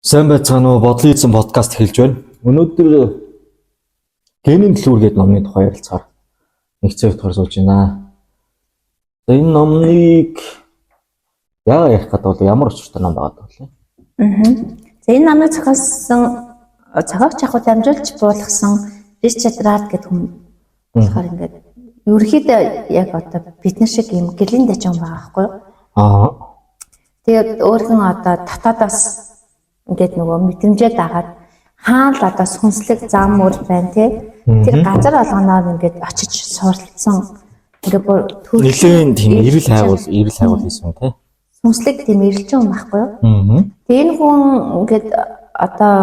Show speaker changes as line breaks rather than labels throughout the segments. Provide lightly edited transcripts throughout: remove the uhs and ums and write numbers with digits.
Сайн байцгаана уу? Бодлын эзэн подкаст эхэлж байна. Өнөөдөр генийн төлөвөр гэдэг номны тухай ярилцахаар нэг цэвт хор сууж байна. За, энэ номныг яагаад ярих гэдэг бол ямар учиртай ном байгаа вэ?
За, энэ номыг зохиосон зохиогч яг дамжуулж буулгасан Ричард Рард гэдэг хүн болохоор ингээд ерөнхийдөө яг одоо бид нар шиг юм гэрлийн дажин байгаа байхгүй юу? Тэгээд өөрхөн одоо дотоодоос ингээд нөгөө мэдрэмжээ дагаад хаана л одоо сүнслэг зам мөр байна те, тэр газар болгоноор ингээд очиж суралцсан, ингээд бүр
Нилээн тийм эрэл хайгуул хийсэн тий.
Сүнслэг тийм эрэлжин хүн байхгүй юу? Тэгээ энэ хүн ингээд одоо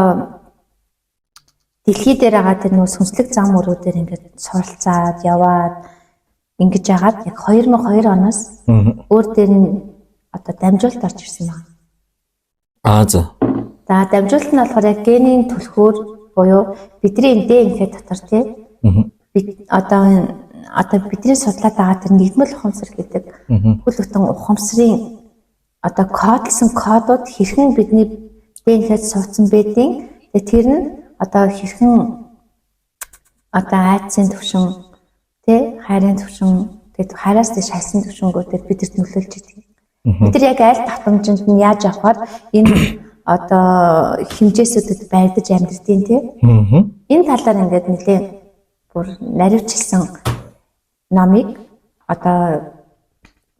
дэлхий дээр байгаа тэр нөгөө сүнслэг зам мөрүүдээр ингээд суралцаад яваад ингэж яагаад яг 2002 оноос өөр дээр нь одоо дамжуулалт орж ирсэн байна.
Аа, за.
За, дамжуулалт нь болохоор яг генийн түлхүүр буюу бидний энэ ДНК дотор тий бид одоо бидний судлаад байгаа тэр нэгдмэл ухамсар гэдэг бүхэл бүтэн ухамсарын одоо кодлсон кодууд хэрхэн бидний ДНК-д суудсан байдгийг, тэгээ тэр нь одоо хэрхэн одоо айдсын төвшин тий, хайрын төвшин, тэгээд хайраас дэш хайсан төвшингүүдээр бидэрт нөлөөлж идэг. Бид нар яг аль давтамжинд нь яаж явахаар энэ одоо хэмжээсүүдэд барьдаж амьдрдیں тий. Энэ талаар ингээд нэлээ бүр наривчилсан номыг одоо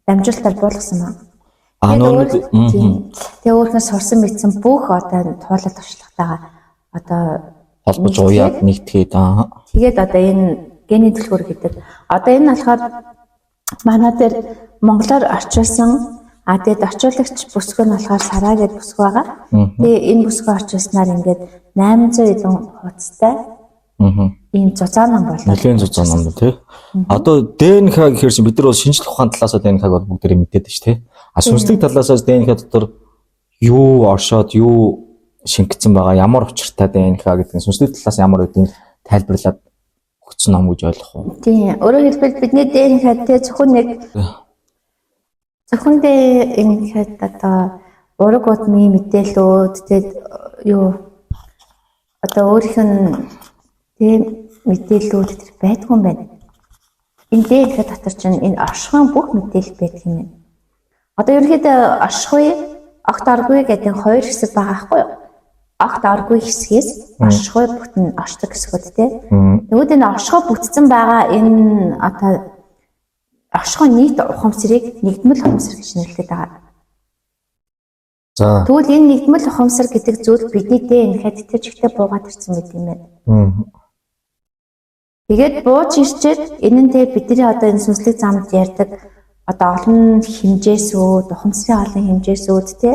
дамжуулалтаар буулгасан байна.
Аа,
Тэгээд
нөгөө нэг
тийм. Тэгээ өөрхөн сурсан мэдсэн бүх одоо туулал туршлагатайгаа одоо
холбож уяад нэгтгээд аа.
Тэгээд одоо энэ генийн түлхүүр гэдэг. Одоо энэ болохоор манай дээр монголоор орчуулсан, тэгээд орчуулагч бүсгүй нь болохоор Сараа гэдэг бүсгүй байгаа. Тэгээ энэ бүсгүй орчуулснаар ингээд 800 хэдэн хуудастай ийм зузаан ном болоо.
Нэлээд зузаан ном тий. Одоо ДНК гэхээр чинь бид нар бол шинжлэх ухааны талаас ДНК-г бол бүгдээрээ мэдээд байна шүү тий. А сүнслэг талаас ДНК дотор юу оршоод, юу шингэсэн байгаа, ямар учиртай ДНК гэдэг нь сүнслэг талаас ямар гэдгийг тайлбарлаад өгсөн ном гэж ойлгох уу?
Тийм. Өөрөөр хэлбэл бидний ДНК те зөвхөн нэг зөвхөн ДНК одоо ураг удмын мэдээлүүд те юу одоо өөрийнх нь тийм мэдээллүүд тэр байдгүй юм байна. Энэ ДНК дотор чинь энэ оршихуйн бүх мэдээлэл байдаг юм байна. Одоо ерөнхийдөө оршихуй, огт оргүй гэдэг хоёр хэсэг байгаа байхгүй юу? Огт оргүй хэсгээс оршихуй бүтэн оршдог хэсгүүд те. Тэгвэл энэ оршихуй бүтцэн байгаа энэ одоо оршихуй нийт ухамсарыг нэгдмэл ухамсар гэж нэрлэдэг байгаа.
За.
Тэгвэл энэ нэгдмэл ухамсар гэдэг зүйл бидний ДНК-д тэр чигтээ буугаад ирсэн байт юм байна. Тэгээд бууж ирчээд энэ нь те бидний одоо энэ сүнслэг замд ярьдаг одоо олон хэмжээсүүд, ухамсарын олон хэмжээсүүд те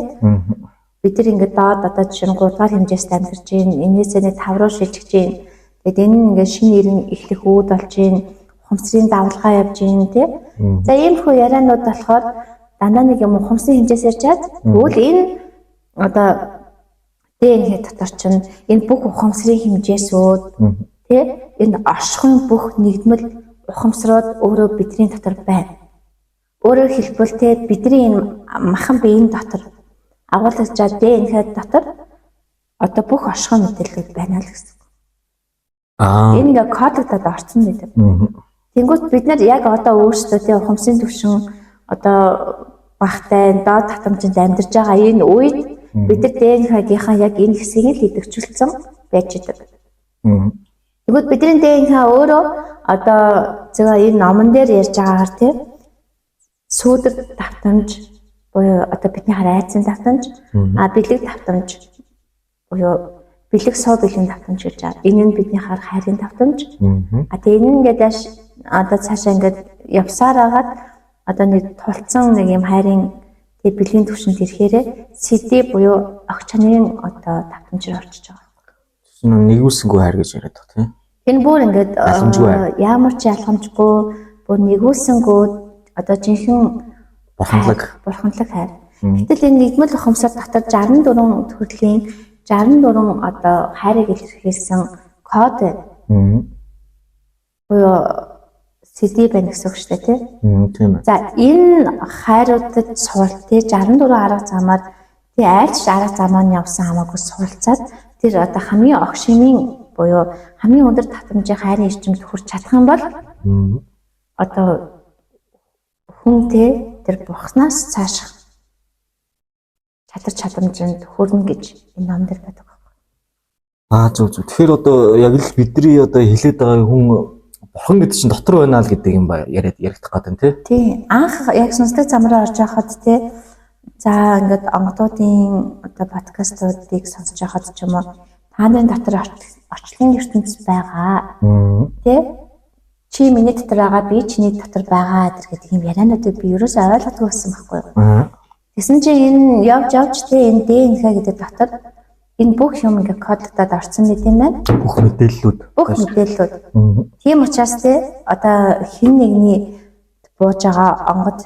бид нар ингээд доод одоо жишээ нь 3 дугаар хэмжээст амьдарч байна. Энээсээ нэг 5 руу шилжиж байна. Тэгээд энэ нь ингээд шинэ ирэн эхлэх үүд болж байна. Ухамсарын давлгаа явж байна те. За, иймэрхүү яриануд болохоор дандаа нэг юм ухамсарын хэмжээс ярьчаад, тэгвэл энэ одоо ДНК дотор чинь энэ бүх ухамсарын хэмжээсүүд тэ энэ оршихуйн бүх нэгдмэл ухамсрууд өөрөө бидний дотор байна. Өөрөөр хэлбэл те бидний энэ махан биеийн дотор агуулгаж байгаа ДНК дотор одоо бүх оршихуй мэдээллүүд байна л гэсэн. Энэ ингээ кодлогдоод орсон байдаг. Тэнгүүт бид нар яг одоо өөрсдөө те ухамсарын түвшин одоо багтай доод татамжинд амьдарч байгаа энэ үед бид нар ДНК-гийнхаа яг энэ хэсгийг л идэвхжүүлсэн байж идэг. Тэгвэл бидний ДНК өөрөө одоо зөв энэ номон дээр ярьж байгаагаар те сүүдэр давтамж буюу одоо бидний хар айдсын давтамж, бэлэг давтамж буюу бэлэг суу бэлгийн давтамж гэж байгаа. Энэ нь бидний хар хайрын давтамж. Тэгээ энэ ингээд одоо цаашаа ингээд явсаар агаад одоо нэг тулцсан нэг юм хайрын тэг бэлгийн төвшөнд ирэхээрээ CD буюу огт чанарын одоо давтамж руу орчиж байгаа.
Нэгүүлсэнгүй хайр гэж яриад байгаа тийм.
Энэ бүр ингээд
Алхамжгүй хайр.
Ямар ч ялгамжгүй, бүр нэгүүлсэнгүү одоо жинхэнэ
Бурханлаг.
Бурханлаг хайр. Гэтэл энэ нэгдмэл ухамсар дотор 64 төрлийн 64 одоо хайрыг илэрхийлсэн код байна. Буюу CD байна гэсэн үг шүү дээ, тий.
Тийм ээ.
За, энэ хайруудад суул тий 64 арга замаар Тэгээ айлч арга замаа нь явсан хамаагүй суралцаад тэр одоо хамгийн огшимын буюу хамгийн өндөр татамжийн хайрын эрчимд хүрч чадах юм бол одоо хүн те тэр бурхнаас цаашах чадар чадамжинд хүрнэ гэж энэ ном дээр байдаг.
Аа зөв зөв. Тэгэхээр одоо яг л бидний одоо хэлээд байгаа хүн бурхан гэдэг чинь дотор байна л гэдэг юм ба яриад яригдах гэдэг тий.
Тий. Анх яг сүнслэг зам руу орж байхад тий. За ингээд онгодуудын одоо подкастуудыг сонсож байхад ч юм уу та нарын дотор орчлон ертөнц байгаа. Тий. Чи миний дотор байгаа, би чиний дотор байгаа гэдэг юм яриануудыг би ерөөсөө ойлгохгүй байсан байхгүй юу. Тэгсэн чинь энэ явж явж тий энэ ДНК гэдэг дотор энэ бүх юм ингээ кодлогдоод орсон мэт юм байна.
Бүх мэдээллүүд.
Бүх мэдээллүүд. Тийм учраас тий одоо хэн нэгний бууж байгаа онгод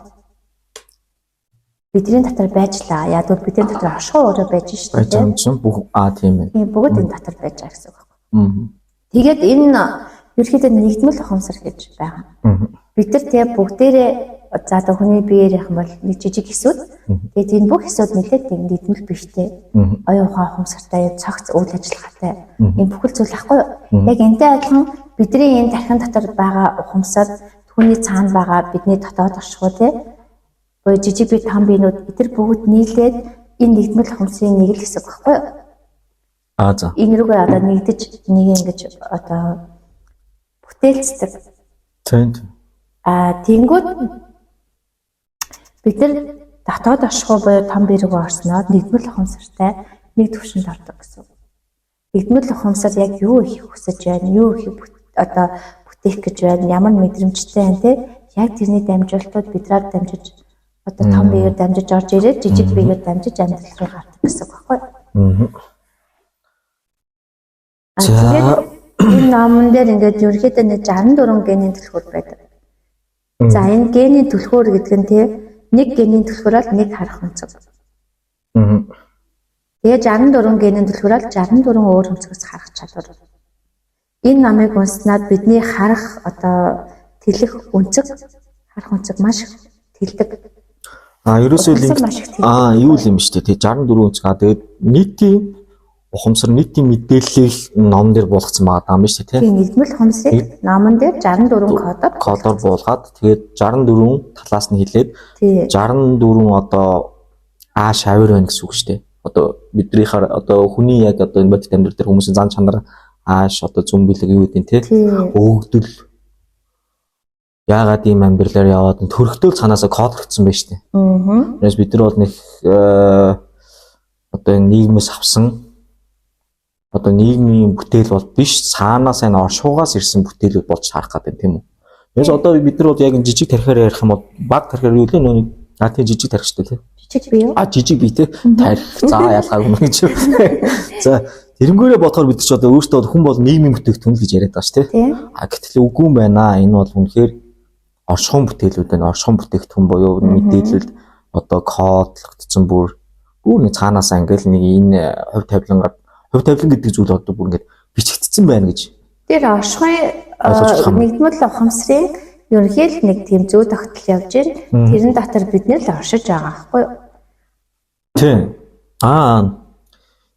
бидний дотор байж лаа. Яг бол бидний дотор оршихуй өөрөө байж шүү
дээ. Байж байгаа юм чинь бүх аа тийм ээ.
Тийм бүгд энэ дотор байж байгаа гэсэн үг байна. Тэгээд энэ ерөнхийдөө нэгдмэл ухамсар гэж байгаа. Бид нар тий бүгдээрээ за одоо хүний биеэр явах юм бол нэг жижиг хэсүүд. Тэгээд энэ бүх хэсүүд нэлээд нэг нэгдмэл биштэй. Оюун ухаан ухамсартай, цогц үйл ажиллагаатай. Энэ бүхэл зүйл ахгүй юу? Яг энтэй адилхан бидний энэ тархин дотор байгаа ухамсар, түүний цаана байгаа бидний дотоод оршихуй тий. Буюу жижиг бие том биенүүд эдгээр бүгд нийлээд энэ нэгдмэл ухамсарын нэг л хэсэг байхгүй юу?
Аа за.
Энэ рүүгээ одоо нэгдэж нэг ингэж одоо бүтээлцдэг.
Тийм.
Аа тэнгүүд бид нар дотоод оршихуй буюу том бие рүү орсноор нэгдмэл ухамсартай нэг төвшөнд ордог гэсэн. Нэгдмэл ухамсар яг юу их хүсэж байна, юу их одоо бүтээх гэж байна, ямар мэдрэмжтэй байна те яг тэрний дамжуулалтууд бидрээр дамжиж одоо том биеэр дамжиж орж ирээд жижиг биеэр дамжиж амьдрал руу гардаг гэсэн үг байхгүй юу?
За
энэ номон дээр ингээд ерөнхийдөө нэг 64 генийн түлхүүр байдаг. За энэ генийн түлхүүр гэдэг нь те нэг генийн түлхүүр бол нэг харах өнцөг. Тэгээ 64 генийн түлхүүр бол 64 өөр өнцгөөс харах чадвар. Энэ номыг унснаад бидний харах одоо тэлэх өнцөг харах өнцөг маш их тэлдэг.
Аа ерөөсөө л аа юу л юм шүү дээ. Тэ 64 өнцөг. Аа тэгээд нийтийн ухамсар нийтийн мэдээллийг ном дээр буулгацсан байгаа юм биш үү
тий? Тийм нэгдмэл ухамсарыг номон дээр 64
кодоор буулгаад тэгээд 64 талаас нь хилээд 64 одоо А шавар байна гэсэн үг шүү дээ. Одоо биднийхаар одоо хүний яг одоо энэ бодит амьдрал дээр хүмүүсийн зан чанар ааш одоо зүн бэлэг юу гэдэг нь тий? Өөгдөл яагаад ийм амьдралаар яваад төрхтөл цаанаасаа кодлогдсон байж тээ.
Аа.
Тэрнээс бид нар бол нэг одоо энэ нийгмээс авсан одоо нийгмийн бүтээл бол биш цаанаас энэ оршихугаас ирсэн бүтээлүүд болж харах гэдэг юм тийм үү. Тэрнээс одоо бид нар бол яг энэ жижиг тархиар ярих юм бол баг тархиар юу лээ нөө а тийм жижиг тархи шүү дээ тий.
Жижиг бие юу?
А жижиг бие тий. Тархи за ялгаагүй юм гэж. За тэрнгээрээ бодохоор бид ч одоо өөртөө хүн бол нийгмийн бүтээгдэхүүн л гэж яриад байгаа шүү
тий.
А гэтэл үгүй юм байна. Энэ бол үнэхээр оршихуйн бүтээлүүд байна. Оршихуйн бүтээгдэхүүн буюу мэдээлэлд одоо кодлогдсон бүр нэг цаанаасаа ингээл нэг энэ хувь тавилангаар хувь тавилан гэдэг зүйл одоо бүр ингээд бичигдсэн байна гэж.
Тэр оршихуйн нэгдмэл ухамсарын ерөнхий л нэг тийм зүй тогтол явж байна. Тэрэн дотор бид нэр л оршиж байгаа байхгүй юу?
Тийм. Аа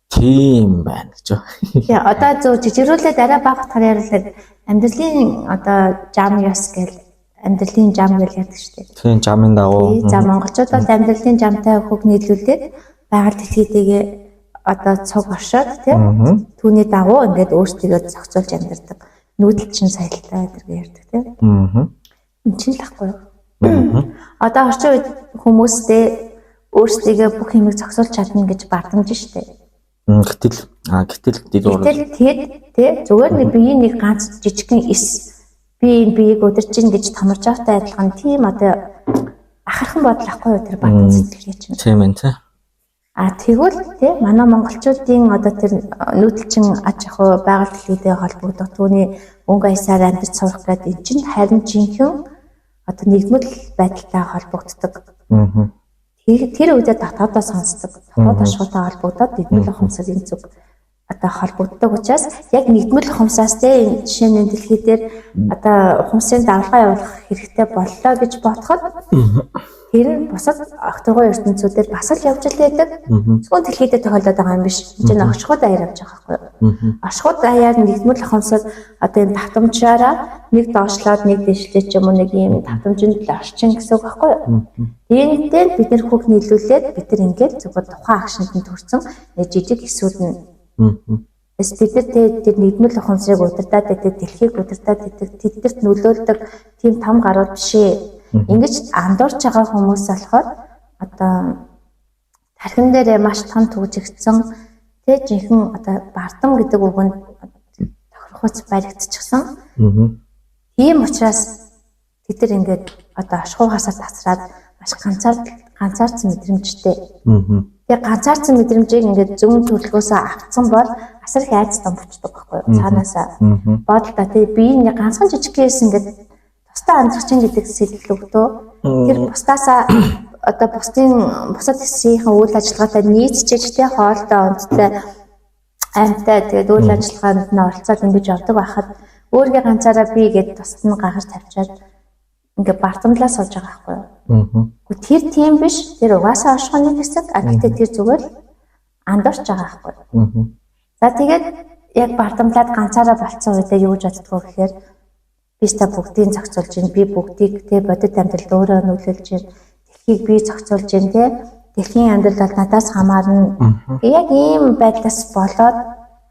тийм байна гэж.
Тийм одоо зөв жижигрүүлээд арай бага утгаар яриулаад амьдралын одоо жам ёс гэл амьдралын жам гэж ярьдаг шүү дээ.
Тийм жамын дагуу.
За монголчууд бол амьдралын жамтай хөх нийлүүлээд байгаль дэлхийтэйгээ одоо цуг оршоод тийм түүний дагуу ингээд өөрсдийгөө зохицуулж амьдардаг. Нүүдэл чинь соёлтой гэдэг ярьдаг тийм. Энэ чинь л ахгүй юу? Одоо орчин үед хүмүүстэй өөрсдийгөө бүх юмыг зохицуулж чадна гэж бардамж штэ.
Гэтэл гэтэл
тэд тий зүгээр нэг биеийн нэг ганц жижигхэн эс би энэ биеийг удирч гин гэж томорж автай адилхан тийм одоо ахархан бодол ахгүй юу тэр бардам сэтгэлгээ чинь.
Тийм ээ тий.
А тэгвэл тий манай монголчуудын одоо тэр нүүдэлчин аж ахуй байгаль дэлхийдээ холбогдох түүний өнгө аясаар амьдарч сурах гэдэг энэ чинь харин жинхэнэ одоо нэгдмэл байдалтай холбогддог. Тэр үедээ дотоодоо сонсдог. Дотоод оршихуйтай холбогдоод нэгдмэл ухамсар энэ зүг одоо холбогддог учраас яг нэгдмэл ухамсаас те энэ жишээ нь дэлхий дээр одоо ухамсарын давлгаа явуулах хэрэгтэй боллоо гэж бодоход Тэр нь бусад огторгой ертөнцүүдээр бас л явж л байдаг. Зөвхөн дэлхийдээ тохиолдоод байгаа юм биш. Энэ чинь оршихуй даяар явж байгаа байхгүй юу? Оршихуй даяар нэгдмэл ухамсар одоо энэ давтамжаараа нэг доошлоод нэг дэвшлээ ч юм уу нэг ийм давтамжинд л орчин гэсэн үг байхгүй юу? Тиймтэй бид нэр хүүг нийлүүлээд бид нар ингээд зөвхөн тухайн агшинд нь төрсэн нэг жижиг эсүүд нь Эс бид нар тэр нэгдмэл ухамсарыг удирдаад байдаг, дэлхийг удирдаад байдаг, тэднэрт нөлөөлдөг тийм том гарууд биш ээ. Ингэж андуурч байгаа хүмүүс болохоор одоо тархин дээрээ маш том түгжигдсэн тэ жинхэнэ одоо бардам гэдэг үгэнд тохирохуйц баригдчихсан. Тийм учраас тэд нар ингээд одоо оршихуйгаасаа тасраад маш ганцаардсан мэдрэмжтэй. Тэгээ ганцаардсан мэдрэмжийг ингээд зүүн төлгөөсөө авцсан бол асар их айц дом болчдөг байхгүй юу? Цаанаасаа бодлоо тий би ингээ ганцхан жижигээс ингээд тусдаа амьдрах чинь гэдэг сэтгэл өгдөө. Тэр бусдаасаа одоо бусад хэсгийнхээ үйл ажиллагаатай нийцчихэж тий хоолтой онцтой амьтай тэгээд үйл ажиллагаанд нь оролцоод ингэж явдаг байхад өөрийгөө ганцаараа би гээд тусад нь гаргаж тавьчаад ингээ бардамлаа сууж байгаа байхгүй юу? Тэр тийм биш. Тэр угаасаа оршихуйны хэсэг. А гэтээ тэр зүгээр л андуурч байгаа байхгүй юу? За тэгээд яг бардамлаад ганцаараа болцсон үедээ юу гэж боддгоо гэхээр би та бүгдийг зохицуулж гин, би бүгдийг тэ бодит амьдралд өөрөө нөлөөлж гин, дэлхийг би зохицуулж гин тэ дэлхийн амьдрал бол надаас хамаарна. Яг ийм байдлаас болоод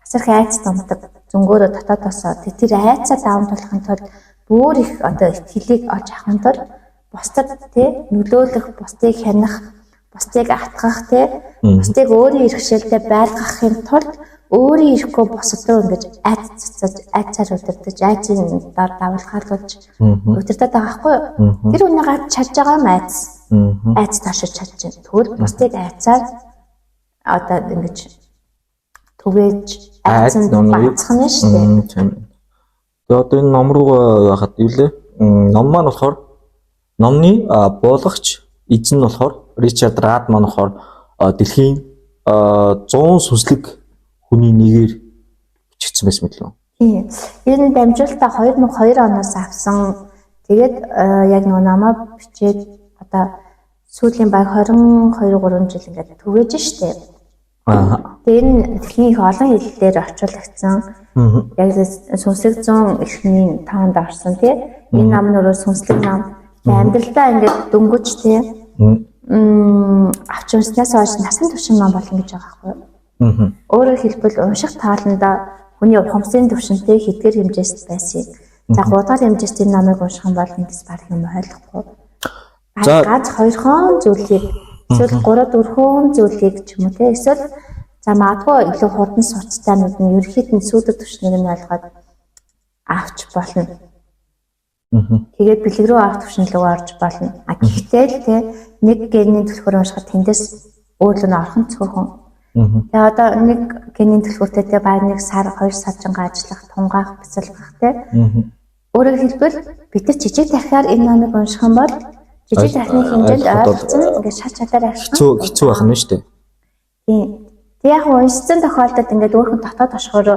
асар их айц домдог. Зөнгөөрөө дотоодосоо тэр айцаа даван туулахын тулд бүр их одоо итгэлийг олж авахын тулд бусдад тий нөлөөлөх, бусдыг хянах, бусдыг атгах тий бусдыг өөрийн эрхшээлтэй байлгахын тулд өөрийн ирэхгүй бусад руу ингэж айц цацаж, айцаар удирдах, айцын дор давлгаалуулж удирдах байгаа байхгүй юу? Тэр хүнийгээ чадж байгаа юм айц. Айц таашиж чадж байна. Тэгвэл бусдыг айцаар одоо ингэж түгээж айцанд бацх нь шүү дээ.
Тэгээ одоо энэ ном руу яхад юу лээ? Ном маань болохоор номны буулгагч эзэн нь болохоор Ричард Радман болохоор дэлхийн 100 сүнслэг хүний нэгээр бичигдсэн байсан мэт лөө.
Тийм. Энэ дамжуулалтаа 2002 оноос авсан. Тэгээд яг нөгөө номоо бичээд одоо сүүлийн баг 22 3 жил ингээд түгээж штэ. Тэгээ энэ дэлхийн их олон хэллээр орчуулагдсан. Яг сүнслэг зүүн эхний тоонд орсон тий. Энэ нам нь өөрөө сүнслэг нам. Тэгээ амьдралдаа ингээд дөнгөж тий. Авч унснаас хойш насан туршин нам болно гэж байгаа байхгүй юу? Өөрөөр хэлбэл унших тааландаа хүний ухамсарын түвшинтэй хэдгээр хэмжээст байсан юм. За 3 дахь хэмжээст энэ номыг унших юм бол эндээс баг юм ойлгохгүй. За ганц хоёрхон зүйлийг эсвэл 3 4 зүйлийг ч юм уу те эсвэл за магадгүй илүү хурдан сурцтайнууд нь ерөнхийд нь сүүдэр түвшнийг нь ойлгоод авч болно. Тэгээд бэлэг рүү авах түвшин рүү орж болно. А гэхдээ л те нэг гений түлхүүр уншихад тэндээс өөрлөө нь орхон цөөхөн. Тэгээ одоо нэг гений түлхүүртэй те баг нэг сар 2 сар чанга ажиллах, тунгаах, бяцалгах те. Өөрөөр хэлбэл бид нар жижиг тархиар энэ номыг унших юм бол жижиг тархины хэмжээнд ойлгоцсон ингээд шат шатаар
авчих. Хэцүү байх нь шүү дээ.
Тийм. Тэг яг уншсан тохиолдолд ингээд өөрхөн дотоод оршихоор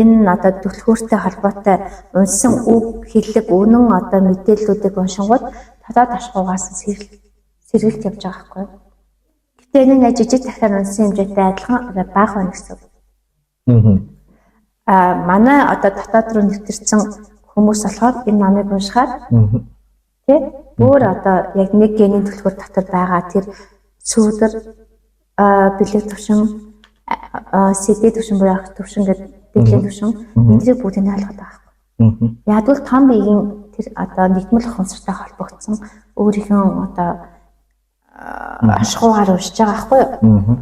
энэ одоо түлхүүртэй холбоотой уншсан үг, хэллэг, үнэн одоо мэдээллүүдийг уншингууд дотоод оршихугаас сэргэлт явж байгаа байхгүй юу? Гэтэ энэ нь жижиг тархиар уншсан хэмжээтэй адилхан бага байна гэсэн үг. Аа манай одоо дотоод руу нэвтэрсэн хүмүүс болохоор энэ номыг уншихаар тий бүр одоо яг нэг генийн түлхүүр дотор байгаа тэр сүүдэр бэлэг төвшин сэдэ төвшин буюу ах төвшин гэдэг дэглэм төвшин эдрийг бүгдийг нь ойлгоод байгаа байхгүй. Ядвал том биеийн тэр одоо нэгдмэл ухамсартай холбогдсон өөрийнхөө одоо ашгуугаар уншиж байгаа байхгүй юу?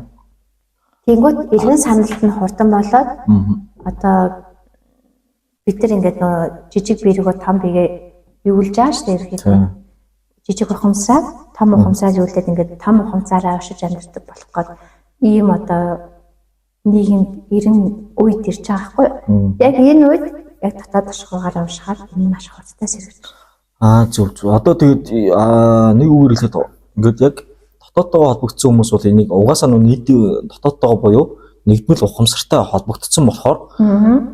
Тэнгүүт эргэн саналт нь хурдан болоод одоо бид нар ингээд нөгөө жижиг биерэгөө том биегээ юулж байгаа шүү дээ ерөнхийдөө. Жижиг ухамсараар том ухамсараар юулээд ингээд том ухамсараа уншиж амьдардаг болох гээд ийм одоо нийгэмд эрен үед ирж байгаа байхгүй юу? Яг энэ үед яг дотоод оршихуйгаар уншихаар энэ маш хурдтай сэргэж.
Аа зөв зөв. Одоо тэгээд нэг үгээр хэлэхэд ингээд яг дотоодтойгоо холбогдсон хүмүүс бол энийг угаасаа нөө нийт дотоодтойгоо буюу нэгдмэл ухамсартай холбогдсон болохоор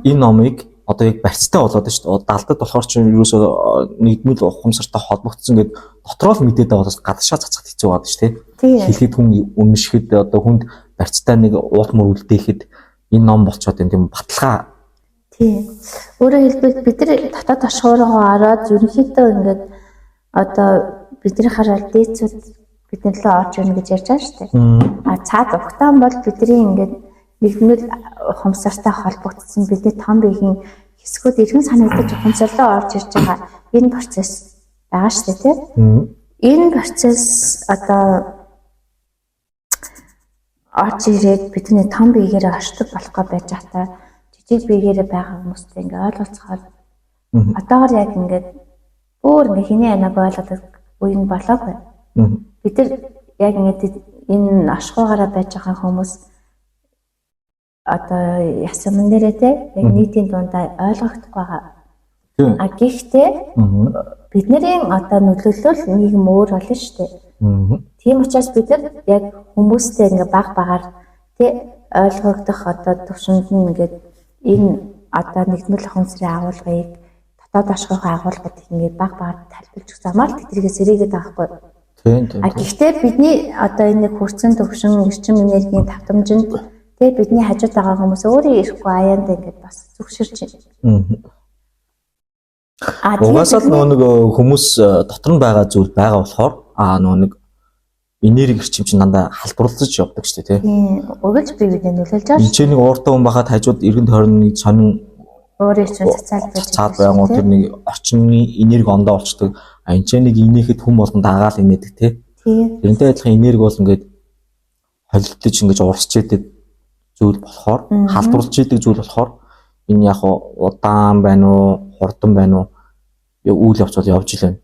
энэ номыг одоо яг барьцтай болоод шүү дээ. Далдад болохоор чинь ерөөсөө нэгдмэл ухамсартай холбогдсон гэд дотроо л мэдээд байгаа болохоос гадагшаа цацхад хэцүү байгаа шүү дээ. Хэлэхэд хүн үнэмшихэд одоо хүнд барьцтай нэг уут мөр үлдээхэд энэ ном болцоод энэ тийм баталгаа.
Тийм. Өөрөөр хэлбэл бид нар дотоод оршихуураа ороод ерөнхийдөө ингээд одоо бидний хараад дээдсүүд бидний лөө орж ирнэ гэж ярьж байгаа шүү дээ. А цаад угтаан бол бидний ингээд нэгдмэл ухамсартай холбогдсон бидний том биеийн хэсгүүд эргэн санагдаж ухамсарлаа орж ирж байгаа энэ процесс байгаа шүү дээ, тийм. Энэ процесс одоо орж ирээд бидний том биегээр оршдог болохгүй байж байхдаа жижиг биегээр байгаа хүмүүстэй ингээ ойлголцохоор одоогор яг ингээд өөр ингээ хэний анааг ойлгодог үе нь болоогүй. Бид нар яг ингээд энэ оршихуйгаараа байж байгаа хүмүүс одоо ясан мөн дээрээ те яг нийтийн дундаа ойлгохдохгүй байгаа. А гэхдээ бидний одоо нөлөөлөл нийгэм өөр болно шүү дээ. Тийм учраас бид нар яг хүмүүстэй ингээ баг багаар те ойлгогдох одоо төвшөнд нь ингээд энэ одоо нэгдмэл ухамсарын агуулгыг дотоод оршихуйн агуулгыг ингээд баг багаар тайлбарлаж өгөх замаар л тэдрийгээ сэрээгээд байгаа байхгүй.
Тийм.
А гэхдээ бидний одоо энэ нэг хүрцэн төвшин эрчим энергийн давтамжинд тэ бидний хажууд байгаа хүмүүс өөрөө ирэхгүй аяанд ингээд бас зүгширч байна.
Угаасаа л нөгөө нэг хүмүүс дотор нь байгаа зүйл байгаа болохоор нөгөө нэг энерги эрчим чинь дандаа халдварлаж явдаг шүү дээ,
тийм. Үргэлж бие биенээ нөлөөлж байгаа
шүү. Энд чинь нэг ууртай хүн байхад хажууд эргэн тойрон нэг сонин
өөр эрчим цацаал байж
цаад байгуу тэр нэг орчны энерги ондоо болчдөг. А энэ чинь нэг инээхэд хүн болгон дагаал инээдэг, тий. Тэрнтэй адилхан энерги бол ингээд холилдож ингэж урсч идэг зүйл болохоор халдварлаж идэг зүйл болохоор энэ яг удаан байна уу, хурдан байна уу үйл явц бол явж илээ.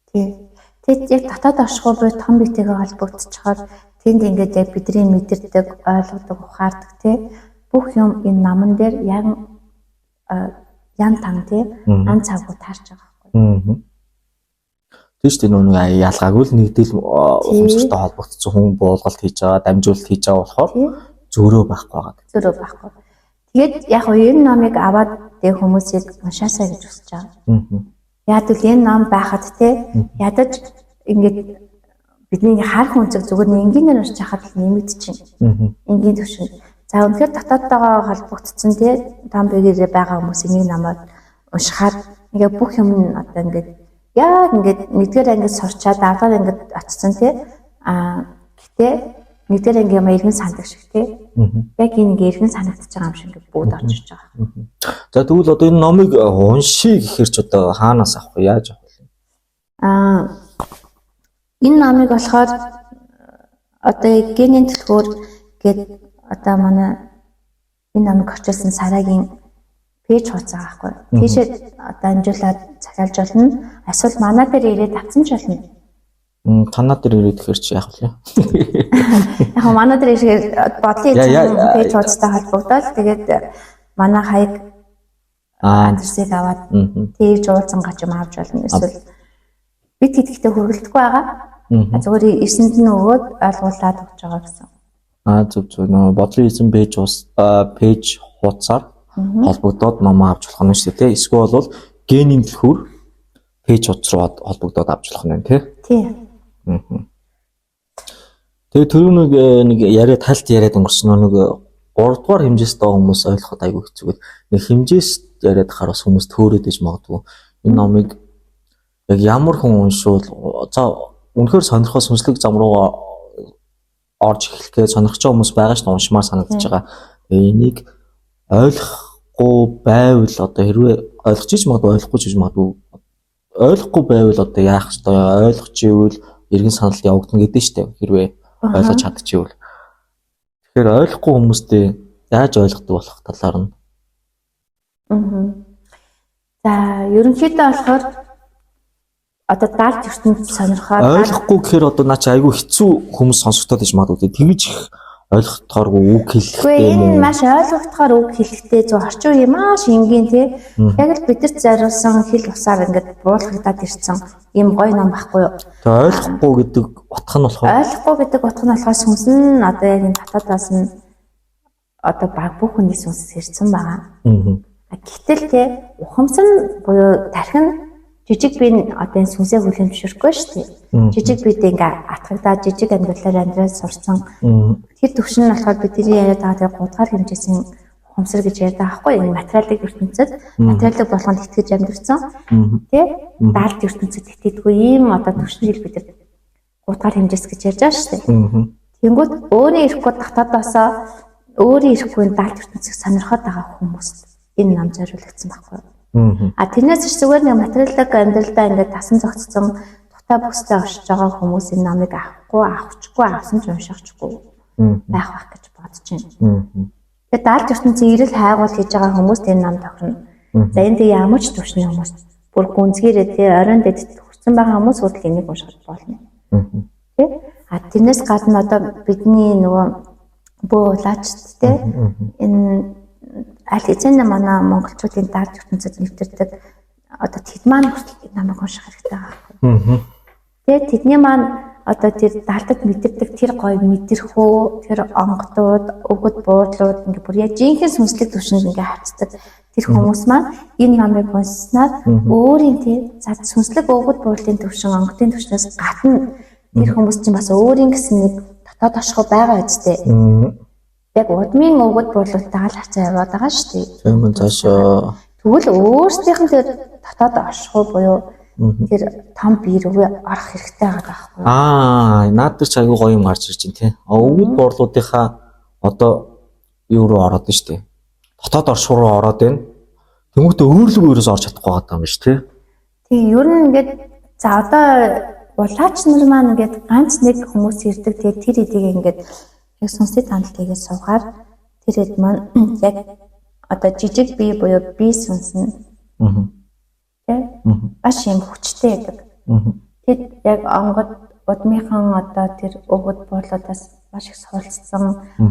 Тийм. Тэгэд яг дотоод оршихуй буюу том биетэйгээ холбогдчихоор тэнд ингээд яг бидний мэдэрдэг, ойлгодог, ухаардаг тий бүх юм энэ наман дээр ян тан тий ан цавгүй таарч байгаа
байхгүй. Тийм шүү дээ, нөгөө ялгаагүй л нэгдэл ухамсартай холбогдсон хүн буулгалт хийж байгаа, дамжуулалт хийж байгаа болохоор зөөрөө байхгүй байгаа.
Зөөрөө байхгүй. Тэгээд яг энэ номыг аваад тэг хүмүүсийг уншаасаа гэж хүсэж байгаа. Яг л энэ ном байхад те ядаж ингээд бидний харах үнцэг зүгээр нэг энгийнээр уншиж хахад л нэмэгдчихэв. Энгийн төвшөнд. За үнэхээр дотоодтойгоо холбогдсон те том биеэрээ байгаа хүмүүсийн нэг номоор уншихаар ингээ бүх юм нь одоо ингээд яг ингээд нэгдүгээр ангид сурчаад аравдугаар ангид очсон те гэтээ нэгдүгээр анги юм эргэн сандаг шиг те яг энэ ингээ эргэн санагдчихж байгаа юм шиг ингээ бүгд орж ирж байгаа.
За тэгвэл одоо энэ номыг уншия гэхэр ч одоо хаанаас авах вэ? Яаж авах вэ?
Энэ номыг болохоор одоо генийн түлхүүр гээд одоо манай энэ номыг орчуулсан Сарагийн пэйж хуудас байгаа байхгүй. Тийшээ одоо амжуулаад захиалж болно. Эсвэл манай дээр ирээд авсан ч болно.
Танаа дээр ирээд гэхэр чи яах вэ?
Яг манай дээр ирэхээр бодлын эзэн пэйж хуудастай холбогдоод тэгээд манай хаяг адресыг аваад тэгж уулзсан гач юм авч болно. Эсвэл бид хэдэгтээ хүргэлдэхгүй байгаа. Зүгээр ирсэнд нь өгөөд ойлгуулад өгч байгаа гэсэн.
Зөв зөв. Нөгөө бодлын эзэн пэйж хуудасаар холбогдоод ном авч болох нь шүү дээ. Эсвэл бол генийн түлхүүр пэйж хуудас руу холбогдоод авч болох нь тий.
Тийм.
Тэгээ түрүү нэг яриа талт яриад өнгөрсөн нэг 3 дугаар хэмжээст байгаа хүмүүс ойлгоход айгүй хэцүү гэл. Нэг хэмжээст яриад хахаар бас хүмүүс төөрөөд иж магадгүй. Энэ номыг яг ямар хүн уншвал за үнэхээр сонирхол сүнслэг зам руу орж эхлэх гэж сонирхож байгаа хүмүүс байгаа шүү дээ, уншмаар санагдаж байгаа. Тэгээ энийг ойлгохгүй байвал одоо хэрвээ ойлгож ич магадгүй, ойлгохгүй ч гэж магадгүй. Ойлгохгүй байвал одоо яах ёстой, ойлгож ивэл эргэн саналд явагдана гэдэг нь шүү дээ. Хэрвээ ойлгож чадчихвал. Тэгэхээр ойлгохгүй хүмүүстэй яаж ойлгодог болох талаар нь.
За ерөнхийдөө болохоор одоо далд ертөнц сонирхоод
ойлгохгүй гэхээр одоо наа чи айгүй хэцүү хүмүүс сонсогдоод иж магадгүй. Тэгж их ойлгохдохооргүй үг хэлэхтэй.
Энэ маш ойлгохдохоор үг хэлэхтэй зөв орчин үе маш энгийн тий. Яг л бидэрт зориулсан хэл усаар ингээд буулгагдаад ирсэн ийм гоё ном байхгүй юу?
Тэгээ ойлгохгүй гэдэг утга нь болохоор
ойлгохгүй гэдэг утга нь болохоор сүнс нь одоо яг энэ дотоодоос нь одоо баг бүх хүний сүнс ирсэн байгаа. Гэтэл те ухамсар нь буюу тархин жижиг бие нь одоо энэ сүнсээ хүлээн зөвшөөрөхгүй шүү дээ. Жижиг биедээ ингээ атгагдаад жижиг амьдралаар амьдраад сурсан. Тэр төвшин нь болохоор бидний яриад байгаа тэр 3 дугаар хэмжээсэн ухамсар гэж яриад байгаа байхгүй энэ материалын ертөнцид материалын болгонд итгэж амьдэрсэн тий даалт ертөнцид итгэдэггүй ийм одоо төвшин хэл бид нар 3 дугаар хэмжээс гэж ярьж байгаа шүү дээ. Тэнгүүт өөрийн ирэхгүй дотоодоосоо өөрийн ирэхгүй даалт ертөнцийг сонирхоод байгаа хүмүүст энэ нам зориулагдсан байхгүй юу? А тэрнээс ч зүгээр нэг материалын амьдралдаа ингээд тасан зогцсон тухтай бүстэй оршиж байгаа хүмүүс энэ намыг авахгүй, авчихгүй, авсан ч уншихчгүй байх байх гэж бодож байна. Тэгээд даалт ертөнцийн эрэл хайгуул хийж байгаа хүмүүст энэ нам тохирно. За энд ямар ч төвшний хүмүүс бүр гүнзгийрээ тий оройн дэд хүрсэн байгаа хүмүүс хүртэл энийг унших болно. Тий? А тэрнээс гадна одоо бидний нөгөө бөө улаачд тий энэ аль хэзээ манай монголчуудын даалт ертөнцид нэвтэрдэг одоо тэд маань хүртэл энэ намайг унших хэрэгтэй байгаа байхгүй. Тэгээд тэдний маань одоо тэр даалтад мэдэрдэг тэр гоё мэдрэхүү, тэр онгодууд, өвгөд буудлууд ингээ бүр яг жинхэнэ сүнслэг түвшинд ингээ хавцдаг. Тэр хүмүүс маань энэ номыг уншсанаар өөрийн тий за сүнслэг өвгөд буудлын түвшин, онгодын түвшнээс гадна тэр хүмүүс чинь бас өөрийн гэсэн нэг дотоод оршихуй байгаа үстэй. Яг удмын өвгөд буудлуудтайгаа л хацаа яваад байгаа шүү дээ.
Тийм ээ цаашаа.
Тэгвэл өөрсдийнх нь тэр дотоод оршихуй буюу тэр том бие рүүгээ орох хэрэгтэй байгаа байхгүй юу?
Аа, наад дээр ч айгүй гоё юм гарч ирж байна тий. Өвгөд буудлуудынхаа одоо юу руу ороод нь шүү дээ. Дотоод оршихуй руу ороод байна. Тэмүүтээ өөрлөгөө ерөөс орж чадахгүй байгаа юм биш тий.
Тийм, ер нь ингээд за одоо улаач нар маань ингээд ганц нэг хүмүүс ирдэг. Тэгээд тэр эдийг ингээд яг сүнслэг хандлт хийгээд суугаар тэр эд маань яг одоо жижиг бие буюу бие сүнс нь тий маш юм хүчтэй байдаг. Тэд яг онгод удмынхан одоо тэр өвгөд буудлуудаас маш их суралцсан,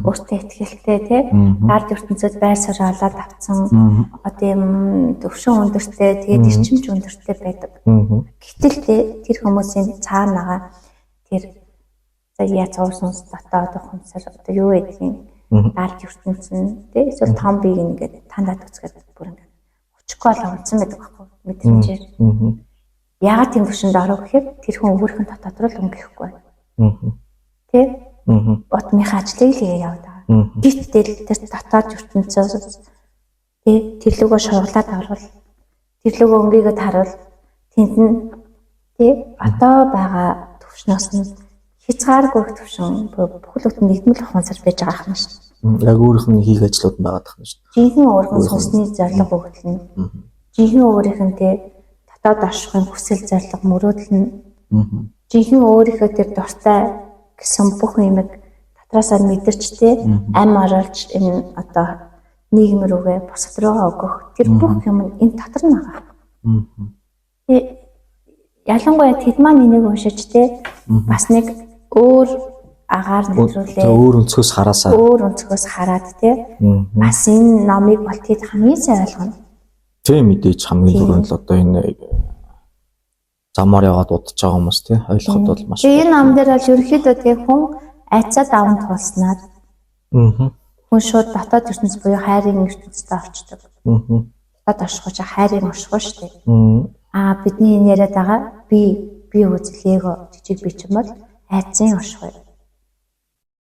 өөртөө ихтгэлтэй тий даалт ертөнцид байр суурь олоод авцсан одоо юм төвшин өндөртэй тэгээд эрчимч өндөртэй байдаг. Гэтэл тий тэр хүмүүсийн цаанаага тэр за язгуур сүнс дотоод ухамсар одоо юу гэдгийг даалт ертөнц нь тий эсвэл том биег ингээд тандаад үзгээд бүр ингээд хүчгүй болоо унтсан байдаг байхгүй мэдрэмжээр. Яагаад тийм төвшөнд оров гэхээр тэр хүн өөрийнх нь дотоод руу өнгөхгүй. Тэ? Утмынхаа ажлыг л хийгээ яваад байгаа. Гэтэл тэр дотоод ертөнцөөс тэ тэр лүгөө шугалаад орвол тэр лүгөө өнгийгөө таруул тэнд нь тэ одоо байгаа төвшнөөс нь хязгааргүй төвшин бүхэл бүтэн нэгдмэл ухамсар байж байгаа юм шүү.
Яг өөрийнх нь хийх ажлууд нь байгаа юм шүү.
Жинхэнэ өөрийнх нь сүнсний зорилго өгдөл нь. Жинхэнэ өөрийнх нь тэ дотоод оршихын хүсэл зорилго мөрөөдөл нь. Жинхэнэ өөрийнхөө тэр дуртай гэсэн бүх юмыг дотроосоо мэдэрч тэ ам оруулж энэ одоо нийгэм рүүгээ бусад руугаа өгөх тэр бүх юм нь энэ дотор нь байгаа. Тэ ялангуяа тэд маань энийг уншиж тэ бас нэг өөр агаар нэвтрүүлээ.
Өөр өнцгөөс хараасаа.
Өөр өнцгөөс хараад тий. Бас энэ номыг бол тэд хамгийн сайн ойлгоно.
Тийм мэдээж хамгийн түрүүнд л одоо энэ замаар яваад удаж байгаа хүмүүс тий ойлгоход бол маш.
Тэгээ энэ ном дээр бол ерөнхийдөө тий хүн айцаа даван туулснаар хүн шууд дотоод ертөнц буюу хайрын ертөнцид орчдөг. Дотоод оршихуй чи хайрын оршихуй шүү дээ. Аа бидний энэ яриад байгаа би үзэл эго жижиг би ч юм бол айцын оршихуй.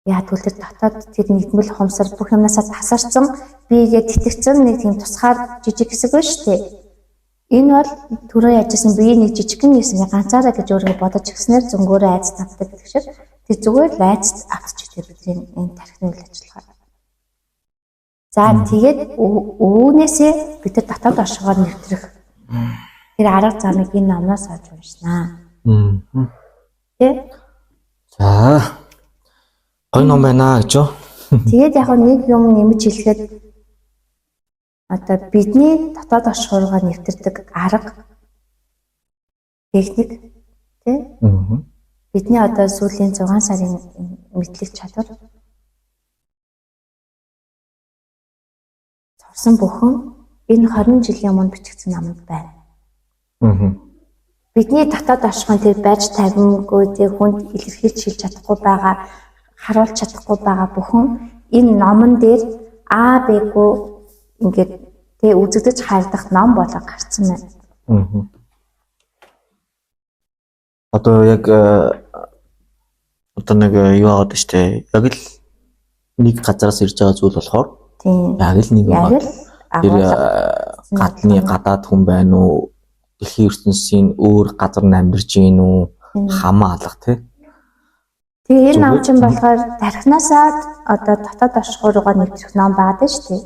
Яг тэгвэл тэр дотоод тэр нэгдмэл ухамсар бүх юмнасаа тасарсан биегээ тэтгэцэн нэг тийм тусгаар жижиг хэсэг байна шүү дээ. Энэ бол түрүү яжсэн бие нэг жижигхэн гэсэн ганцаараа гэж өөрийгөө бодож гиснээр зөнгөөрөө айц тавдаг гэдэг шиг тэр зүгээр л айц автчих тэр бидний энэ тархины үйл ажиллагаа. За тэгээд үүнээсээ бид тэр дотоод оршихоор нэвтрэх тэр арга замыг энэ номноос олж уншнаа. Тэ?
За гоё ном байна гэж юу?
Тэгээд яг нэг юм нэмж хэлэхэд одоо бидний дотоод оршихуургаа нэвтэрдэг арга техник тий? Бидний одоо сүүлийн 6 сарын мэдлэг чадвар сурсан бүхэн энэ 20 жилийн өмнө бичигдсэн номонд байна. Бидний дотоод оршихуйн тэр байж тавимгүй тэр хүнд илэрхийлж хэлж чадахгүй байгаа харуулж чадахгүй байгаа бүхэн энэ номон дээр А Б гүү ингээд тэгээ үзэгдэж харагдах ном болго гарсан байна.
Одоо яг одоо нэг юу аваад штэ. Яг л нэг газараас ирж байгаа зүйл болохоор
Тийм.
яг л нэг
Яг
байгаа.
л
Тэр
агуулга
гадны гадаад хүн байна уу? Дэлхийн ертөнцийн өөр газар нь амьдарч гин үү? Хамаа алга тий.
Тэгээ энэ ном
Зүгээр.
чинь болохоор тархинаасаа одоо дотоод оршихуй руугаа нэвтрэх ном байгаа даа шүү дээ.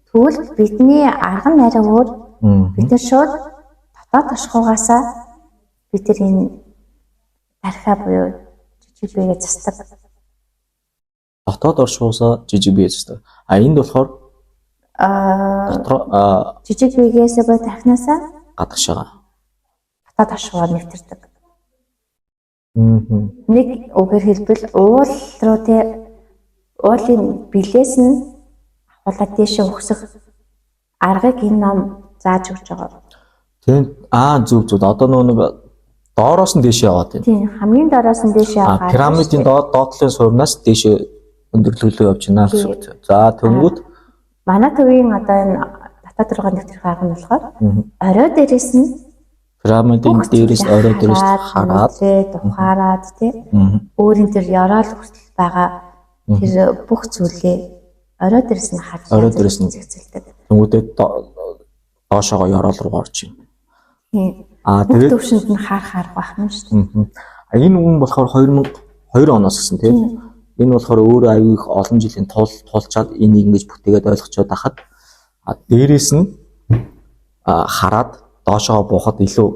Тэгвэл бидний арга нь арай өөр. Бид нар шууд дотоод оршихуйгаасаа бид нар энэ тархиа буюу жижиг биегээ засдаг.
Дотоод оршихуусаа жижиг бие зүйтэй. А энд болохоор дотор
Жижиг биегээсээ буюу тархинаасаа
гадагшаага.
дотоод оршихуйгаар нэвтэрдэг.
Мм.
Нэг үгээр хэлбэл уул руу те уулын билээс нь авахулаад тийшээ өгсөх аргыг энэ ном зааж өгч байгаа.
Тийм аа, зөв зөв. Одоо нөө нэг доороос нь дээшээ яваад байна.
Тийм, хамгийн доороос нь дээшээ
А
явах.
пирамидын доод доотлын суурнаас дээшээ өндөрлөглөө явж байна гэсэн үг. За тэнгүүд
манай төвийн одоо энэ дотоод руугаа нэвтрэх арга нь болохоор орой дээрээс нь
пирамидын
бүх
дээрээс
зүйлээ
орой дээрээс хараад
нүдрээ тухаарад тий өөрийн тэр ёроол хүртэл байгаа тэр бүх зүйлээ орой дээрээс нь харж
Орой дээрээс нь.
зэгцэлдэг.
Тэнгүүдээ доошоогоо ёроол руу орж байна.
Тийм.
Аа
Бүх
тэгээд
төвшөнд нь харах арга байх юм шүү дээ.
А энэ үн болохоор 2002 оноос гэсэн тийм. Энэ болохоор өөрөө аюу их олон жилийн тулчаад энийг ингэж бүтээгээд ойлгочоод байхад а дээрээс нь хараад доошоо буухад илүү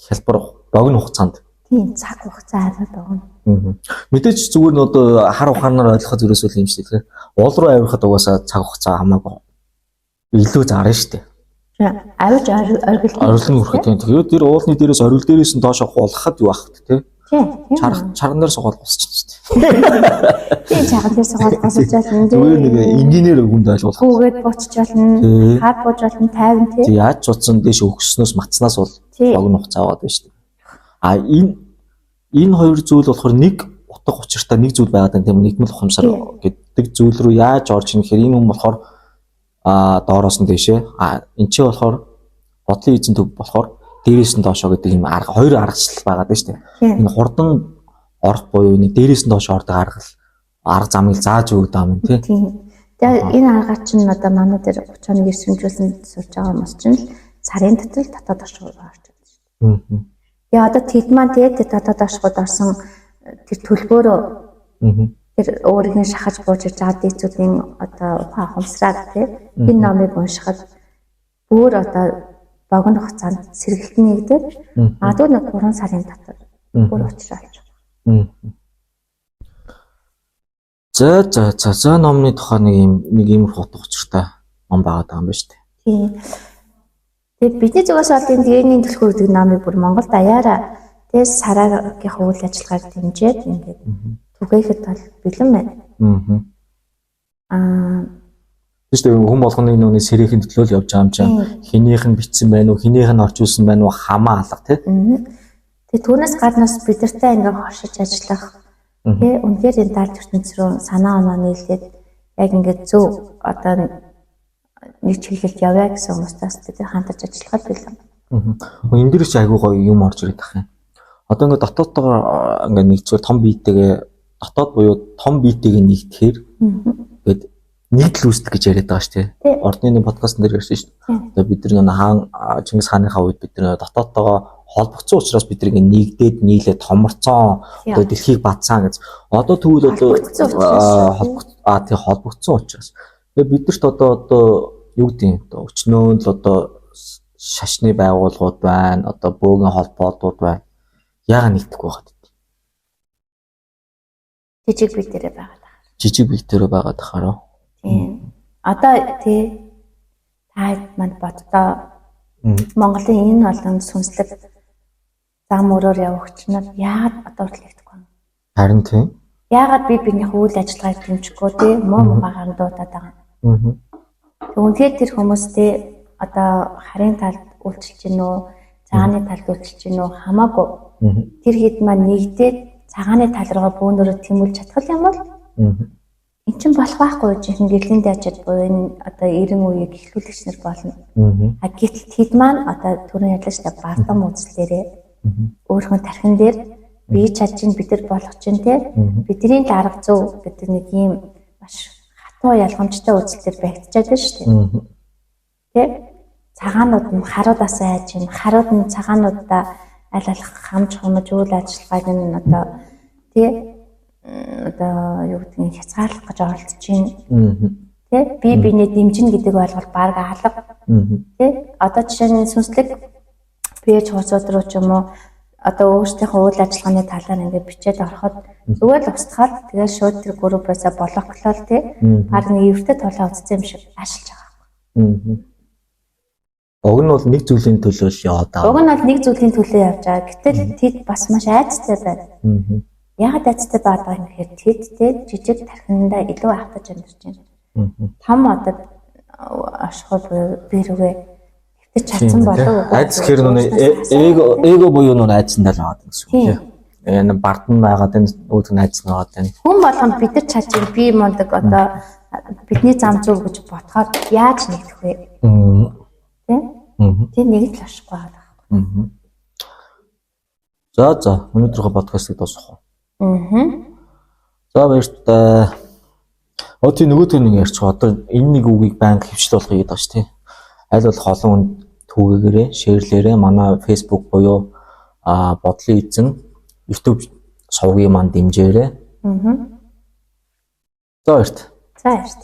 хялбар богино хугацаанд.
Тийм, цаг хугацаа арай богино.
Мэдээж зүгээр нь одоо хар ухаанаар ойлгоход зүрээс үл юм шиг тийм. Уул руу авирахад угаасаа цаг хугацаа хамаагүй илүү зарна шүү дээ.
Авиж оргил
Орилон өрхөд тийм. Тэгээд тэр уулны дээрээс оргил дээрээс нь доошоо хуулахад юу ах вэ тийм.
Тийм.
Чарга чарган дээр суугаад босчихно шүү дээ.
Тийм, чарган дээр суугаад босч болно.
Зүгээр нэг энгийнээр өгөнд ойлгуулах.
Гүүгээд буучч болно.
Тий.
Хаар бууж болно, тайван тий.
Тэг яаж ч утсан дээш өгснөөс матснаас бол
Тий.
богино хугацаа аваад байна шүү дээ. А энэ хоёр зүйл болохоор нэг утга учиртай нэг зүйл байгаад байна тийм үү? Нэгмэл ухамсар гэдэг зүйл рүү яаж орж ийн гэхээр энэ хүн болохоор доороос нь дээшээ энэ чи болохоор бодлын эзэн төв болохоор дээрээс нь доошоо гэдэг юм арга хоёр аргачлал байгаад байна шүү дээ. Энэ хурдан орох буюу нэг дээрээс нь доош ордог арга арга замыг зааж өгдөг юм тий.
Тийм. Тэгээ энэ аргаар чинь одоо манай дээр 30 хоног эрсэмжүүлсэн сурж байгаа хүмүүс чинь л сарын дотор л дотоод оршихуй орж байна шүү дээ. Тэгээ одоо тэд маань тэгээд дотоод оршихуйд орсон тэр төлбөөрөө тэр өөрийг нь шахаж бууж ирж байгаа дээдсүүдийн одоо ухаан ухамсараар тий энэ номыг уншихад бүр одоо богино хугацаанд сэргэлт нэгдээд магадгүй нэг 3 сарын дотор бүр учраа олж байгаа.
За за за за номны тухай нэг юм нэг иймэрхүү утга учиртай ном байгаад байгаа юм байна шүү дээ.
Тийм. Тэгээд бидний зүгээс бол энэ генийн түлхүүр гэдэг номыг бүр Монгол даяараа тэгээд сараагийнхаа үйл ажиллагаар дэмжиж ингээд түгээхэд бол бэлэн байна.
Тийм шүү дээ, хүн болгоны нүуний сэрээхэн төлөө л явж байгаа юм чинь хэнийх нь бичсэн байна уу, хэнийх нь орчуулсан байна уу хамаа алга тий.
Тэгээд түүнээс гаднаас бидэртэй ингээд хоршиж ажиллах тий үнэхээр энэ даалт ертөнц рүү санаа оноо нийлээд яг ингээд зөв одоо нэг чиглэлд явъя гэсэн хүмүүстээс бид нар хандаж ажиллахад бэлэн.
Энэ дэр чи айгуу гоё юм орж ирээд тах юм. Одоо ингээд дотоодтойгоор ингээд нэг зүгээр том биетэйгээ дотоод буюу том биетэйгээ нэгдэхээр ингээд нэгдэл үүсдэг гэж яриад байгаа шүү дээ. Ордны нэг подкастн дээр ярьсан шүү дээ. Одоо бид нар хаан Чингис хааныхаа үед бид нар дотоодтойгоо холбогдсон учраас бид нар ингээд нэгдээд нийлээ томорцсон одоо дэлхийг бадсан гэж. Одоо тэгвэл одоо тий холбогдсон учраас. Тэгээ биднэрт одоо юу гэдэг юм одоо өчнөөн л одоо шашны байгууллагууд байна, одоо бөөгийн холбоотууд байна. Яагаад нэгдэхгүй байгаад вэ?
Жижиг бие дээрээ байгаад байгаа.
Жижиг бие дээрээ байгаад ахаараа.
Тийм. Одоо тий та манд боддоо Монголын энэ олон сүнслэг зам өрөөр явагч нар яагаад одоо хүртэл нэгдэхгүй юм?
Харин тийм.
Яагаад би биенийхээ үйл ажиллагааг дэмжихгүй тий муу мухагаар нь дуудаад байгаа юм? Тэг үнэхээр тэр хүмүүстэй одоо харын талд үйлчилж гин үү, цагааны талд үйлчилж гин үү хамаагүй. Тэр хэд маань нэгдээд цагааны тал руугаа бөөнөрөө тэмүүлж чадах юм бол Эн чинь болох байхгүй жинхэнэ гэрлийн дайчид буюу энэ одоо 90 үеийг эхлүүлэгч нар болно. А гэтэл тэд маань одоо түрүүн ярьлаа шүү дээ, бардам үзлээрээ өөрийнхөө тархин дээр би чадчин, бид нар болох чинь те, бидний л арга зүй гэдэг нэг ийм маш хатуу ялгамжтай үзэл төр баригдчихэд байна шүү дээ. Тэ, цагаанууд нь харуудаас айж юм, харууд нь цагаануудаа аль алах хамж хумж үйл ажиллагааг нь одоо тэ одоо юу гэдгийг хязгаарлах гэж оролдож байна. Тэ, би биенээ дэмжинэ гэдэг ойлголт баг алга. Тэ, одоо жишээ нь сүнслэг пэж хуудасууд руу ч юм уу одоо өөрсдийнхөө үйл ажиллагааны талаар ингээд бичээд ороход зүгээр л устгаад, тэгээд шууд тэр группаасаа блоклол тий, баг нэг эвэртэй тулаа үзсэн юм шиг ашиглаж байгаа
байхгүй. Уг нь бол нэг зүйлийн төлөө л яваад байгаа.
Уг нь бол нэг зүйлийн төлөө явж байгаа. Гэтэл тэд бас маш айцтай байна. Яагаад айцтай байгаа юм гэхээр тэд тэ жижиг тархиндаа илүү автаж амьдарч байна. Том одоо оршихуй буюу би рүүгээ хэвтэж чадсан болов уу?
Айц гэхэр нүг эго буюу нүг айцсандаа л байгаа гэсэн үг тийм. Энэ бардам байгаад энэ үүдг нь айц байгаад байна.
Хүн болгонд бид нар чадчих, би мундаг, одоо бидний зам зөв гэж бодохоор яаж нэгдэх вэ? Тэ? Тэр нэг л оршихгүй байгаа
байхгүй. За за, өнөөдрийнхөө подкастыг дуусгах уу? За, баяртай. Оо тий, нөгөөтгөө нэг ярьчих. Одоо энэ нэг үгийг байнга хөвчл болгоё гэдэг ба ш тий. Аль болох олон хүн түгээгээрээ, share лээрээ, манай Facebook буюу бодлын эзэн YouTube сувгийн маань дэмжээрэй. За, баярт.
За, баярт.